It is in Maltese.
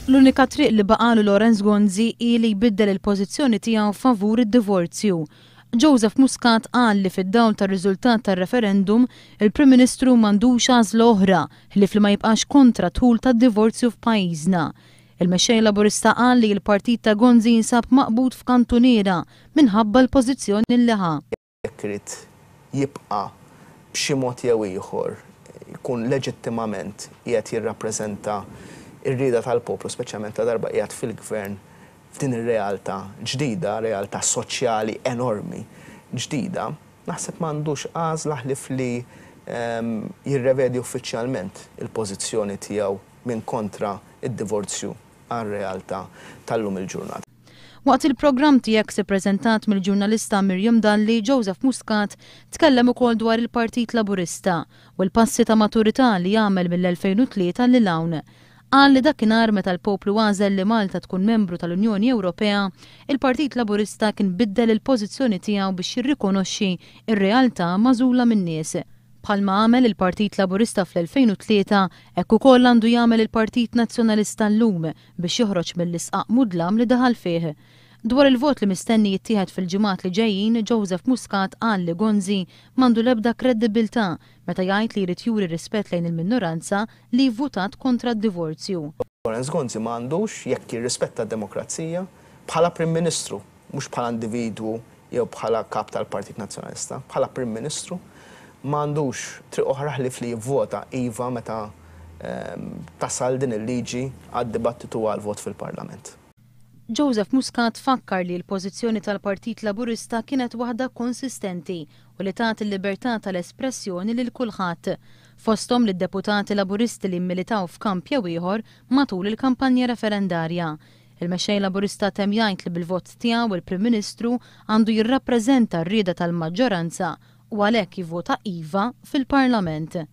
L-unika triq li baqagħlu Lawrence Gonzi hi li jbiddel il-pożizzjoni tiegħu favur id-divorzju. Joseph Muscat qal li fid-dawl tar-riżultat tar-referendum, il-Prim Ministru m'għandux għażla oħra ħlief li ma jibqax kontra d-dħul tad-divorzju f'pajjiżna. Il-Mexxej Laburista qal li l-partit ta' Gonzi jinsab maqbud f'kantuniera minħabba l-pożizzjoni li ħa. Jekk irid jibqa' b'xi mod jew ieħor jkun leġittimament qiegħed jirrappreżenta r-rieda tal-poplu, speċjalment ladarba qiegħed fil-Gvern f'din ir-realtà ġdida, realtà soċjali enormi ġdida, naħseb m'għandux għażla ħlief li jirrevedi uffiċjalment il-pożizzjoni tiegħu minn kontra d-divorzju għar-realtà tal-lum il-ġurnata. Waqt il-programm Tiegħek ippreżentat mill-ġurnalista Miriam Dalli, Joseph Muscat tkellem ukoll dwar il-Partit Laburista u l-passi ta' maturità li għamel mill-2003 lil hawn. Qal li dakinhar meta l-poplu għażel li Malta tkun membru tal-Unjoni Ewropea, il-Partit Laburista kien biddel il-pożizzjoni tiegħu biex jirrikonoxxi r-realtà magħżula min-nies. Bħalma għamel il-Partit Laburista fl-2003, hekk ukoll għandu jagħmel il-Partit Nazzjonalista llum biex joħroġ mill-isqaq mudlam li daħal fih. Dwar il-vot li mistenni jittieħed fil-ġimgħat li ġejjin, Joseph Muscat qal li Gonzi m'għandu l-ebda kredibbiltà meta jgħid li jrid juri rispett lejn il-minoranza li vvutat kontra d-divorzju. Lawrence Gonzi ma għandux, jekk jirrispetta d-demokrazija, bħala Prim Ministru, mhux bħala individwu jew bħala Kap tal-Partit Nazzjonalista, bħala Prim Ministru, ma għandux triq oħra ħlief li jivvota iva meta tasal din il-liġi għad-dibattitu u għall-vot fil-Parlament. Joseph Muscat fakkar li l-pożizzjoni tal-Partit Laburista kienet waħda konsistenti u li tat il-libertà tal-espressjoni lil kulħadd, fosthom lid-deputati Laburisti li mmilitaw f'kamp jew ieħor matul il-kampanja referendarja. Il-Mexxej Laburista temm jgħid li bil-vot tiegħu il-Prim Ministru għandu jirrappreżenta r-rieda tal-maġġoranza u għalhekk jivvota iva fil-Parlament.